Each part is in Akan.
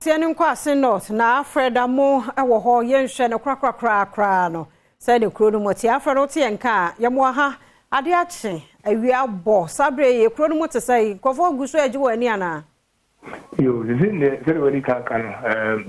Tie no nkɔ Asin North na Alfred Amo wɔ hɔ yɛnhwɛ no korakorakoraa no sɛdeɛ kuro no mu teɛ. Alfred wote yɛn nka a yɛmoa ha ade akye awia bɔ saa berɛ yi kuro no mu te sɛ nkurɔfoɔ gu so agye wɔn ani anaa? Yo, sisi deɛ sɛdeɛ wɔde kan ka no,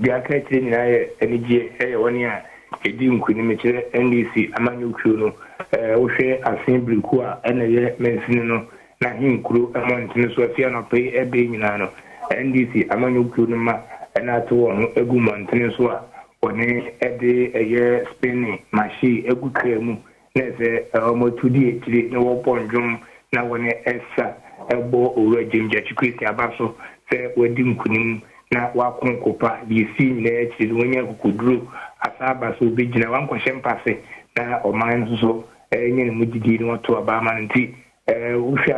deɛ aka akyire nyinaa yɛ anigyeɛ, ɛyɛ wɔn a ɛdi nkonim kyerɛ NDC amanyɔkuo no. Wohwɛ Asen Biriku a ɛna ɛyɛ mansini no n'ahenkuro mmɔntene so afi anɔpa yi ɛbɛn nyinaa no, NDC amanyɔkuo no ma ɛna ato wɔn ho agu mmɔntene so a wɔne ɛde ɛyɛ spinning machine agu kaa mu na ɛsɛ wɔatu di akyire na wɔbɔ ndwom na wɔne ɛsa ɛbɔ Owura James Gyakye Christian aba so sɛ wɔadi nkonim na wakɔ nkopa deɛ esi nyinaa akyire no wɔanya akokoduro asan aba so obɛgyina wankɔhyɛ mpase na ɔman no nso so ɛnyɛ ne mu gyidie na wɔto aba ama no. Nti wohwɛ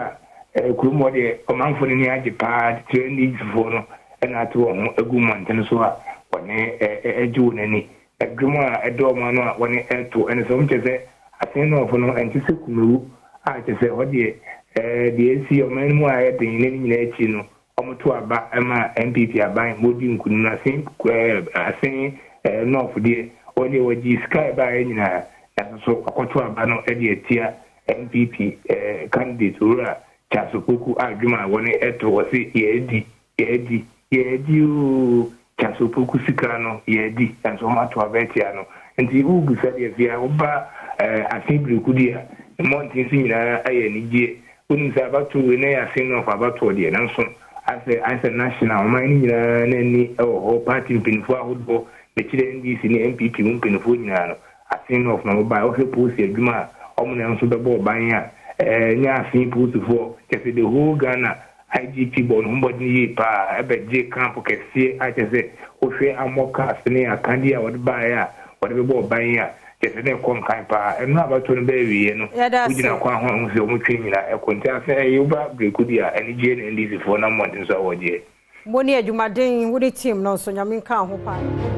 a kurom hɔ deɛ ɔmanfoɔ no ani agye paa, titire NDCfoɔ no ɛna ate wɔn ho agu mmɔntene so a wɔne ɛgye wɔn ani. Ɛdwom a ɛdɔ ɔmo ano a wɔne ɛto ɛne sɛ wɔn kyerɛ sɛ Assin North no ɛnte sɛ Kumawu a kyerɛ sɛ hɔ deɛ deɛ esi ɔman no mu a ɛyɛ den ne ne nyinaa akyi no wɔn aba ma NPP aban ma odi nkunim no. Assin North deɛ wɔn deɛ wɔgye sika a ɛbaeɛ nyinaa nanso so akɔto aba no ɛde atia NPP candidate Owura Charles Opoku a dwom a wɔne ɛto wɔsi yɛadi yɛadi yɛadi ooo, Charles Opoku sika no yɛadi, nanso wɔn ato aba atia no. Nti wobusa deɛ fia woba Assin Biriku deɛ a mmɔnten so nyinaa ayɛ anigyeɛ. Wonim sɛ abatoɔ wei na yɛ Assin North abatoɔ deɛ, nanso asɛ national ɔman no nyinaa n'ani wɔ hɔ. Party mpanimfoɔ ahodoɔ bɛkyerɛ NDC ne NPP mu mpanimfoɔ nyinaa no Assin North na wɔbaa. Wohwɛ polisi adwuma a wɔn na nso bɛbɔ ɔban a nyɛ Assin polisifoɔ kyɛ sɛ the whole Ghana IGP bɔ ne ho mmɔden yie paa ɛbɛgye camp kɛseɛ a kyɛ sɛ wohwɛ amɔ cars ne akadeɛ a wɔde baeɛ a wɔde bɛbɔ ɔban a kyɛ sɛ ne ɛkɔ nkan paa. Ɛno abatoɔ no bɛyɛ wieɛ no wogyina kwan ho a wohu sɛ wɔtwe nyinaa ɛkɔ. Nti asɛ ɛyɛ woba Breku deɛ a anigyeɛ na NDC foɔ na mmɔnten so a wɔgyeɛ. Mo ne adwumaden wo ne team no nso Nyame nka ho paa.